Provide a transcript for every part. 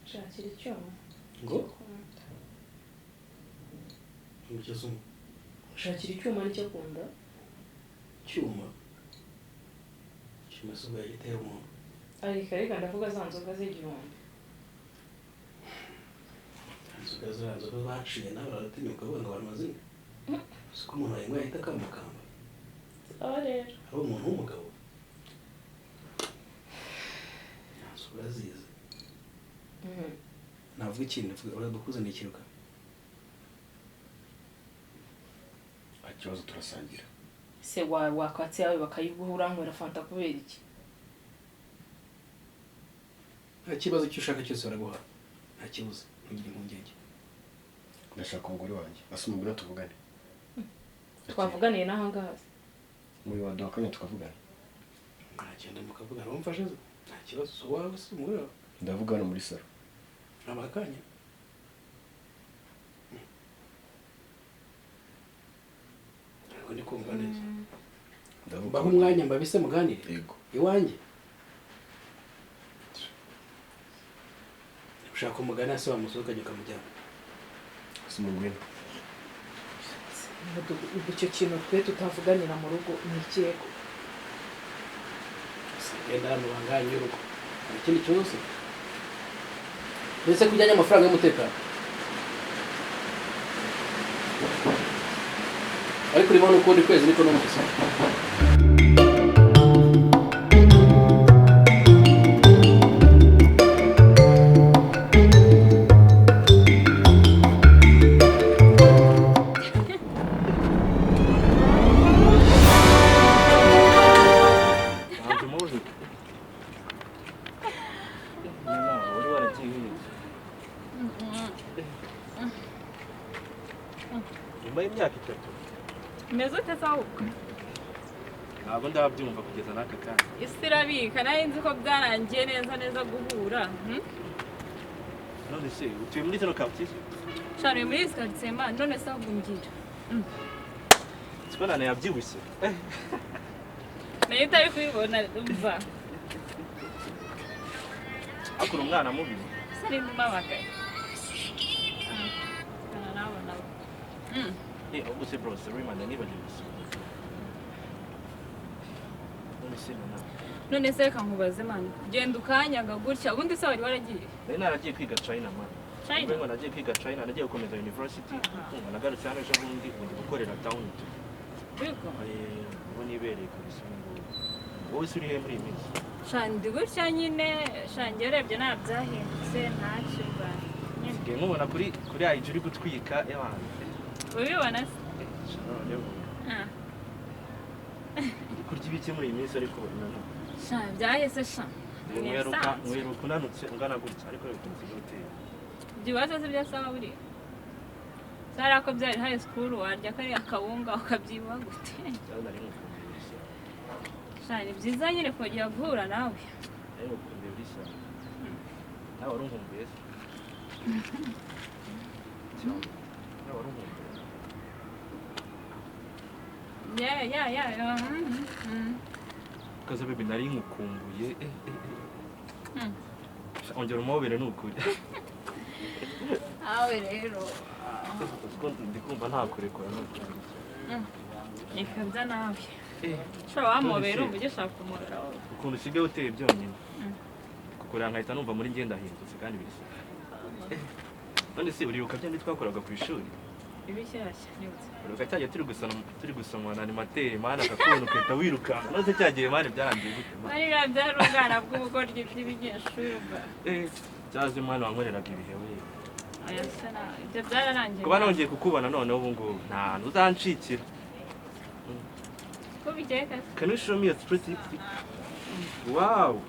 Shakira icyuma. Ngo ugeze umu Shakira icyuma nicyo akunda. Cyuma cyuma se ubwo yagitera umuntu? Ariko reka ndavuga za nzoga z'igihumbi. Inzoga ziriya nzoga baciye nawe baratinyuka bavuga ngo abantu bazimwe, si ko umuntu wayinywa yahita akambakamba. Sawa rero. Ari umuntu w'umugabo nta nzoga zizi. Navuga ikintu uradukuzaniye ikiruka. Nta kibazo, turasangira. Se wakwatse yawe bakayiguha, uranywera fanta kubera iki? Nta kibazo, icyo ushaka cyose baraguha, nta kibazo, ntugire impungenge. Ndashaka umugore wanjye, asa umugore tuvugane. Twavuganiye n'ahangaha. Muri waduha akanya tukavugana. Mwagenda mukavugana, wamfashe nta kibazo, si uwawe, si umugore wawe. Ndavuga hano muri salo. Nabaha akanya. Ntabwo ndi kumva neza. Ndavuga Mbahe umwanya mbabise muganire? Yego. Iwanjye ushaka umugani se wamusohokanye ukamujyana. Asa umugore. Ubwo icyo kintu twe tutavuganira mu rugo ni ikego. Genda hano banganye y'urugo, hari ikindi kibazo se ndetse kujyanye amafaranga y'umutekano ariko urimo n'ukundi kwezi niko numvise. Ntabwo umuzi. Nyina wari waragiye wize nyuma y'imyaka 3. Umeze ute se ahubwo? Ntabwo ndabyumva kugeza n'aka kanya. Isi irabika, nari nzi ko byarangiye neza neza guhura, None se utuye muri zino quartier? Shana uri muri izi quartier man, none se ahubwo mbwira. Siko nana yabyibushye. Nayo utari kubibona umva. Akura umwana mubi. Se ari mpamagaye. Ah, nabona. Ahubwo se bro, sorry man, nibagiwe gusa. None se nana? None se reka nkubaze man, genda ukanyaga gutya, ubundi se wari waragiye? Nari naragiye kwiga China man. China? Ubwo nagiye kwiga China, nagiye gukomeza university. Kumva nagarutse hano ejo bundi, ubu ndi gukorera town. Yego. Ubu nibereye kabisa ubu ngubu. Wowe se uri he muri iyi minsi? Shana ndi gutya nyine, shana njye urebye nta byahindutse, ntacyo mba. Nyine. Nsigaye nkubona kuri IG uri gutwika ewana. Ubibona se? Noneho Ah. uri kurya ibiki muri iyi minsi ariko nana? Shana byahise sha. Ni Nkweruka ibisanzwe. nkweruka unanutse ungana gutya, ariko reka nsigaye uteye. Ibyo ibibazo se byasaba buriya? Sara ko byari high school warya kariya kawunga ukabyibuha gute? Cyangwa nari nkukumbuye gusa. Shana ni byiza nyine kongera guhura nawe. Nari nkukumbuye bisa. Nawe wari unkumbuye se? Cyangwa nawe wari unkumbuye? Yeah. Kaza bebe, nari nkukumbuye. Ongera umuhobere ni ukuri. Nawe rero. Kuko ndi kumva ntakurekura ni ukuri. Reka bya nawe. Shobora wamobera umva ugishaka kumurora wowe. Ukuntu usigaye uteye byonyine. Kukureba nkahita numva muri njye ndahindutse kandi bisa. None se uribuka bya bindi twakoraga ku ishuri? Ibishyashya nibutse. Uribuka cyagiye turi gusoma na animateur man akakubona ukahita wirukanka. None se cyagiye man byarangiye gute man? Bariya byari ubwana bw'ubugoryi bw'ibinyeshuri ubwa. Cyaje man wankoreraga ibihe we. Oya se nawe ibyo byararangiye. Kuba nongeye kukubona noneho ubu ngubu nta hantu uzancikira. Ko bigeka se? Can you show me your 360? Wow!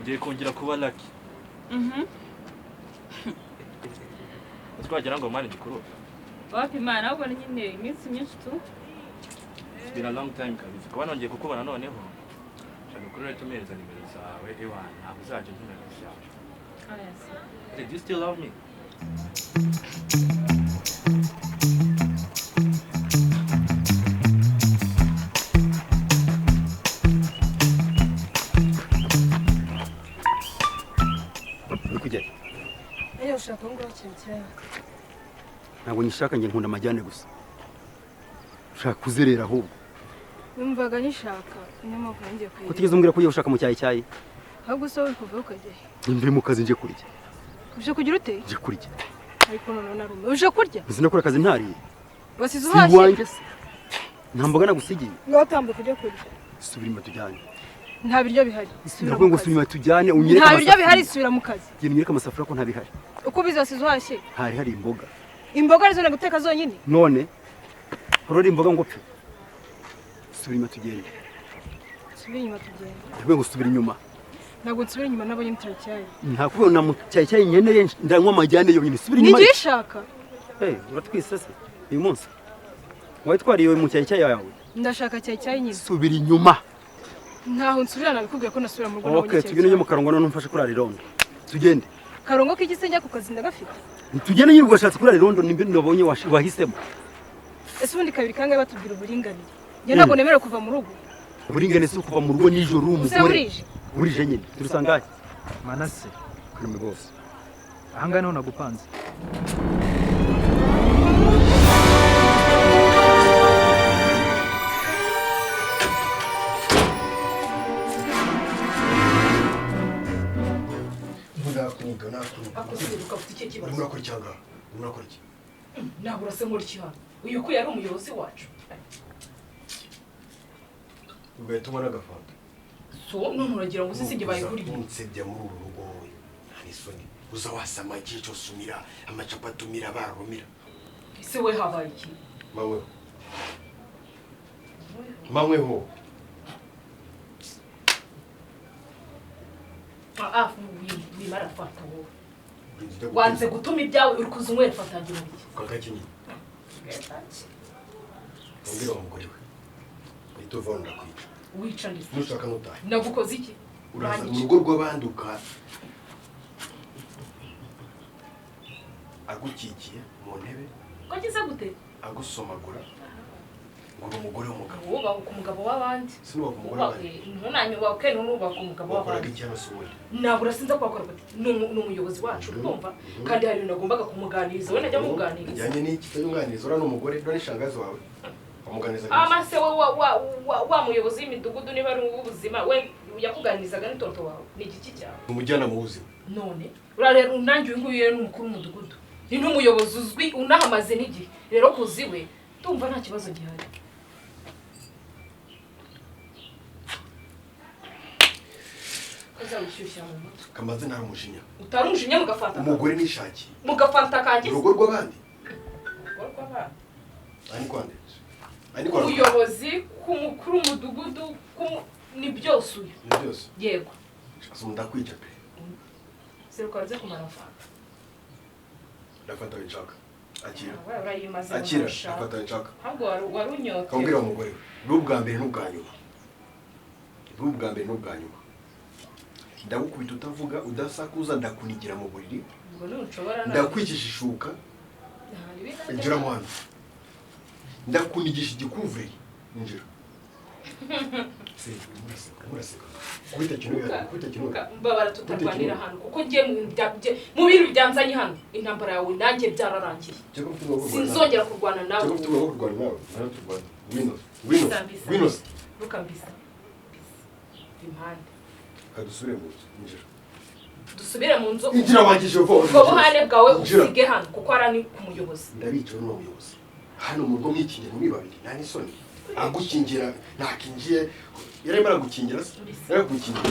Ngiye kongera kuba lucky. Twagira ngo man gikuruka. Wapi imana, ahubwo nyine iminsi myinshi tu. It's been a long time kabisa. Kuba nongeye kukubona noneho. Shaka kuri rero tumereza nimero zawe ewa ntabwo uzajya unkina gusa. Oya se. Hey, do you still love me? Ujyayo. Iyo ushaka ngo cyane. Ntabwo nyishaka, njye nkunda amajyane gusa. Ushaka kuzerera ahubwo. Numvaga nyishaka, niyo mpamvu ngiye kuyirya. Utigeze umbwira ko ugiye gushaka mu cyayi cyayi. Ahubwo se wowe kuva ukajya he? Mve mu kazi nje kurya. Uje kugira ute? Nje kurya. Ariko noneho narume. Uje kurya? Sinakora akazi ntariye. Wasize Si uhashye? iwanjye se. Nta mboga nagusigiye. Ngaho tambuka ujye kurya. Subira inyuma tujyane. Nta biryo bihari. Subira Ndavuga mu ngo kazi. subira inyuma tujyane unyereke Nta biryo bihari, amasafuriya. subira mu kazi. Genda unyereke amasafuriya ko ntabihari. Uko ubizi wasize uhashye? Hari hari imboga. Imboga arizo naguteka zonyine? None horora imboga ngo pfe. Subira inyuma tugende. Subira inyuma tugende. Ndavuga ngo subira inyuma. Ntabwo nsubira inyuma nabonye mu cyayi. Nta kubona mu cyayi cyayi nkeneye, ndanywa amajyane yonyine. Subira inyuma. N'igihe ishaka. Hey, uratwise se uyu munsi? Wari twariye mu cyayi cyayi yawe? Ndashaka cyayi cyayi nyine. Subira inyuma. Ntaho nsubira, nabikubwiye ko nasubira mu rugo nabonye Okay, cyayi tugende ujye mu cyayi. karongo none umfashe kurara irondo. Tugende. Karongo k'igise njya ku kazi ndagafite. Tugende nyine, ubwo washatse kurara irondo nimba nabonye wahisemo. Ese ubundi kabiri kangahe batubwira uburinganire? Njye ntabwo nemerewe kuva mu rugo. Uburinganire si ukuva mu rugo nijoro uri Use umugore. burije? Burije nyine. Turusangahe? Manase, Karame bose. ahangaha niho nagupanze. Nakuniga, nakuniga. Akuziruka ufite ikihe Urimo kibazo? urakora iki ahangaha? Urimo urakora iki? Ntabwo urase nkora iki hano? Uyu ko yari umuyobozi wacu. Ugahita unywa n'agafanta. So none uragira ngo usisige bayiguriye? Unsebya muri uru rugo wowe. Nta n'isoni. Uza wasama igihe cyose umira amacapati, umira barumira. Ese we habaye iki? Manyweho. Manyweho. Ah, wimara fanta wowe. Wanze gutuma ibyawe uri kuza unywera fanta yanjye mu biki? Kwa gakinyi. Umbwira wa mugore we. Uhita uvaho ndakwica. Wica ndetse. Nushaka ntutahe. Nagukoze iki? Uraza mu Uranyica. rugo rw'abandi uka agukikiye mu ntebe, Ko agize gute? agusomagura ngo uri umugore w'umugabo. Wubahuka umugabo w'abandi. Sinubaka umugore w'abandi. Ntunanyubake, ntunubake umugabo Wakoraga w'abandi. iki hano se ubundi? Ntabwo urasinza kwakora gute? Ni umuyobozi wacu, urumva? Kandi hari ibintu nagombaga kumuganiriza, we najya muganiriza. Bijyanye n'iki? Utajya uriya ni umugore, uriya ni shangazi wawe. Wamuganiriza iki? Ama se we wa muyobozi w'imidugudu niba ari uw'ubuzima, we yakuganirizaga n'itoto wawe. Ni igiki cyawe? Umujyanama w'ubuzima. None uriya rero nanjye uyu nguyu rero ni umukuru w'umudugudu. Ni n'umuyobozi uzwi unahamaze n'igihe. Rero kuzi we ndumva nta kibazo gihari. Kazawishyushya mu mutwe. Kamaze nta umujinya. Utari umujinya mugafanta. Umugore nishakiye. Mugafanta kanjye. Urugo rw'abandi. Urugo rw'abandi. Ani kwande. Ani kwande. Umuyobozi k'umukuru w'umudugudu ni byose uyu. Ni byose. Yego. Asa ndakwica pe. Seruka nze kumara fanta. Ndafata winshaka. Akira. Wawe urayimaze. Akira, ndafata winshaka. Ahubwo wari unyotewe. Kambwira wa mugore we. N'ubwa mbere n'ubwa nyuma. N'ubwa mbere n'ubwa nyuma. Ndagukubita utavuga, udasakuza, ndakunigira mu buriri. Ubwo ntushobora nawe. Ndakwicisha ishuka. Injira mwana. Ndakunigisha igikuvureri. Injira. Se, muraseka, muraseka. Kubita kintu ya, kubita kintu. Mbabara tutarwanira hano kuko ngiye mu bintu byanzanye hano. Intambara yawe nanjye byararangiye. Sinzongera kurwana nawe. Cyangwa ufite ubwoba bwo kurwana nawe. Nawe turwana. Ngwino. Ngwino. Ngwino. Ruka mbisa. Impande. Kadusubire mu nzu. Injira. Dusubire mu nzu. Injira wangije vuba. Ubwo buhane bwawe usige hano kuko ara ni ku muyobozi. Ndabica n'uwo muyobozi. Hano mu rugo mwikingira muri babiri nta n'isoni. Agukingira ntakingiye. Yarimo aragukingira se? Yaragukingira.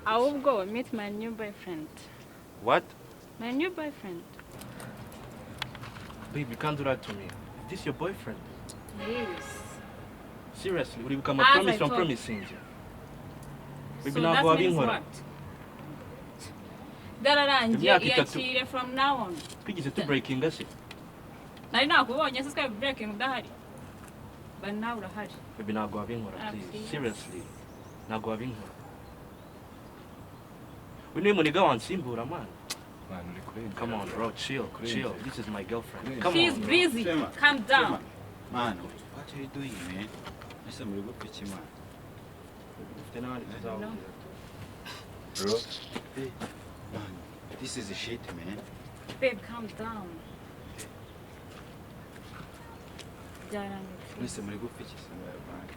Ahubwo meet my new boyfriend. What? My new boyfriend. Babe, you can't do that to me. Is this your boyfriend? Yes. Seriously, uribuka ama As I promise told- promising. Baby, So ntabwo that means wabinkora. what? Byararangiye, Imyaka itatu. iyakire from now on. Twigeze tu breakinga se? Nari nakubonye se twari breaking udahari. But now urahari. Baby, ntabwo wabinkora, Ah, please. please. Seriously. Ntabwo wabinkora. Uyu niwe muniga wansimbura man. Man, uri kurengera. Come on bro, chill, chill. This is my girlfriend. Come She's on. Bro. busy. Shema. Calm down. Man, what are you doing, man? Ese muri gupfa iki, man? Dufite n'abandi tuzahurira. Bro. Hey, man, this is shit, man. Babe, calm down. Byarangiye. Ese muri gupfa iki se, man?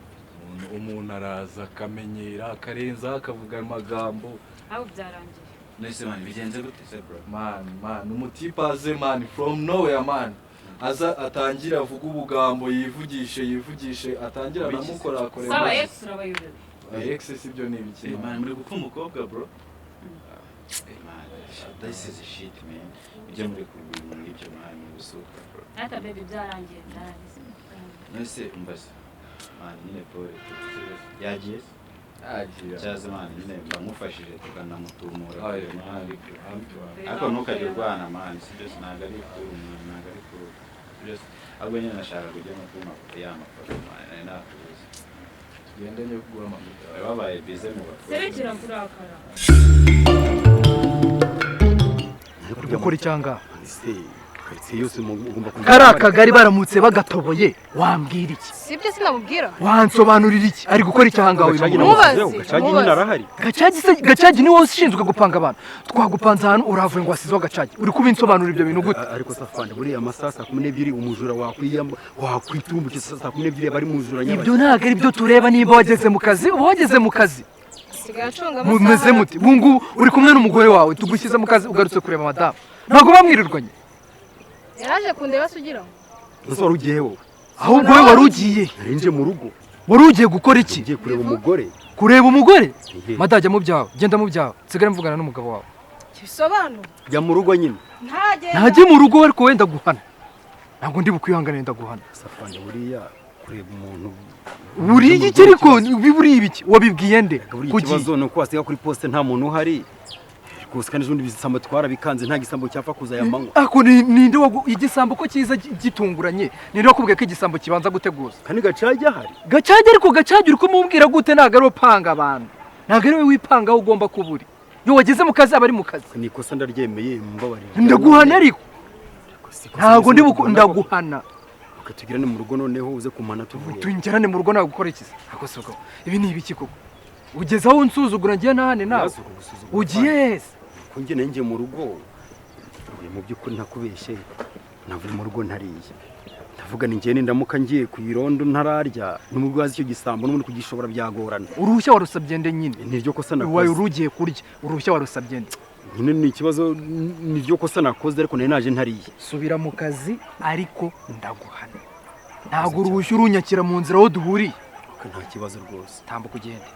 Umuntu araza akamenyera akarenza akavuga amagambo. Aho byarangiye. Nese man, bigenze gute se bro? Man, man, umutipe aze man from nowhere man. Aza atangira avuga ubugambo yivugishe atangira anamukorakore. Saba ex urabayobewe. Ex si byo ni ibiki? Hey, man, muri gupfa umukobwa bro. Hey, man, this is shit, man. Ibyo muri kubintu ibyo man, ubusuka bro. Ata baby byarangiye. Nese umbaze. Man, nyine pole. Yagiye? Agiye. Cyaza man, nyine bamufashije tukanamutumura. Ayo, man. man. Ariko ntukajye urwana man, si byose ntabwo ari ntabwo ari ku byose. Ahubwo nyine nashaka kujya no kuri mafoto ya mafoto man, nari nakubuze. Tugende njye kugura amafoto. Bari babaye bize mu bakuru. Serekera kurakara. Gukora icyanga. Ese karitsiye yose mugomba kumenya. Kari akagari baramutse bagatoboye wambwira iki? Sibyo sinamubwira. Wansobanurira iki? Ari gukora icyanga we. Mubaze. Gacagi nyine arahari. Gacagi se Gacagi ni wowe ushinzwe gupanga abantu. Twagupanze ahantu uravuye ngo wasizeho Gacagi. Uri kubinsobanurira ibyo bintu gute? Ariko safande buriya amasaha saa 12 umujura wakwiyamba wakwitumbukisa saa 12 bari mujura nyabaki. Ibyo ntabwo ari byo tureba niba wageze mu kazi, uba wageze mu kazi. Sigaye acunga amasaha. Mumeze muti? Bungu uri kumwe n'umugore wawe tugushyize mu kazi ugarutse kureba madamu. Ntabwo bamwirirwanye. Yaraje kundeba se ugira ngo? Ese wari ugiye wowe? Ahubwo wowe wari ugiye. Nari mu rugo. Wari ugiye gukora iki? Ngiye kureba umugore. Kureba umugore? Madajya mu byawe, genda mu byawe. Nsigare mvugana n'umugabo wawe. Kibisobanura. Jya mu rugo nyine. Ntagenda. Ntajye mu rugo ariko wenda guhana. Ntabwo ndi bukwihanganire ndaguhana. Safande buriya kureba umuntu buriya iki ariko buriya ibiki wabibwiye nde? Kuki ikibazo ni uko wasiga kuri poste nta muntu uhari. Rwose kandi ejo ibisambo twarabikanze nta gisambo cyapfa kuza aya manywa. Ako ninde igisambo ko kiza gitunguranye? Ninde wakubwiye ko igisambo kibanza guteguza? Kandi Gacagi ahari. Gacagi ariko Gacagi uri kumubwira gute? Ntabwo ari upanga abantu. Ntabwo ari we wipanga aho ugomba kuba uri. Iyo wageze mu kazi aba ari mu kazi. Ni ikosa ndaryemeye mumbabarire. Ndaguhana ariko. Ntabwo ndi ndaguhana. Ukatugirane mu rugo noneho uze kumana tuvuye. Tungerane mu rugo ntabwo gukora iki? Ako soko. Ibi ni ibiki koko? Ugeze aho unsuzugura ngiye nahane nawe. Ugiye se? Ko njye nanjye mu rugo mu by'ukuri ntakubeshye navuye mu rugo ntariye. Ndavuga ni njye ndamuka ngiye ku irondo ntararya n'umugwazi wazi icyo gisambo n'ubundi kugishobora byagorana. Uruhushya warusabye nde nyine? Niryo kosa nakoze. Wayo urugiye kurya uruhushya warusabye nde? Nyine ni ikibazo niryo kosa nakoze ariko nari naje ntariye. Subira mu kazi ariko ndaguhana. Ntabwo uruhushya urunyakira mu nzira aho duhuriye. Nta kibazo rwose. Tambuka ugende.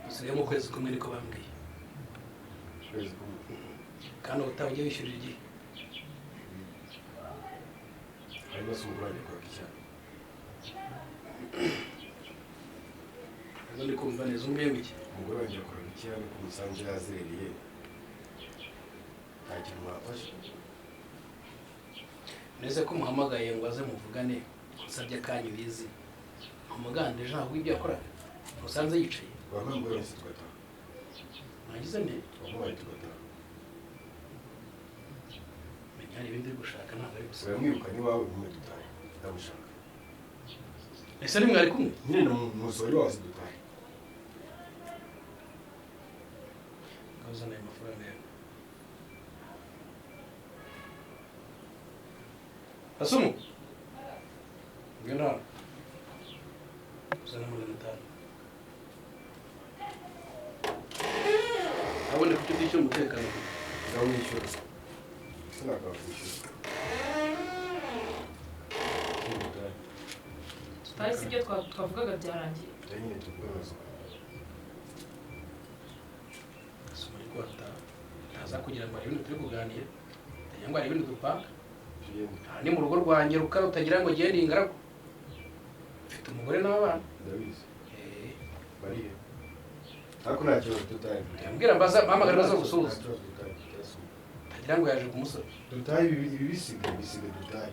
Usigaye mu kwezi kumwe niko bambwiye. Kandi ubutaha ujye wishyurira igihe. Ntabwo ndi kumva neza umbwiye ngo iki? Umugore wanjye yakoraga iki hano ko musanze yazerereye? Nta kintu mwafashe. Neze ko muhamagaye ngo aze muvugane usabye akanyu bizi. Umugande ntabwo ibyo yakoraga. Musanze yicaye. Wabaye umugore wese tugataha. Nagize nte? Wabaye tugataha. Menya hari ibindi uri gushaka ntabwo ari gusa. Uramwirukanye iwawe umwe dutahe. Ndamushaka. Ese ni mwari kumwe? Nyine ni umusore wawe dutahe. Ngazana ayo mafaranga yawe. Asumu. Ngwino hano. Uzana 500. Abone kuki utishyura umutekano. Ndamwishyura. Sinakwishyura. Tutari si ibyo twavugaga byarangiye. Nyine tukubaza. Asumu ariko ataza Aza kugira ngo hari ibindi turi kuganira, utagira ngo hari ibindi dupanga. Aha ni mu rugo rwanjye rukara, utagira ngo ngende ingaragu. Mfite umugore n'abana. Ndabizi. Barihe? Ariko nta kibazo, dutahe. Mbwira mbaza mpamagara baza gusuhuza. Nta kibazo, dutahe, dutahe. Utagira ngo yaje kumusozi. Dutahe, ibi bisiga bisiga, dutahe.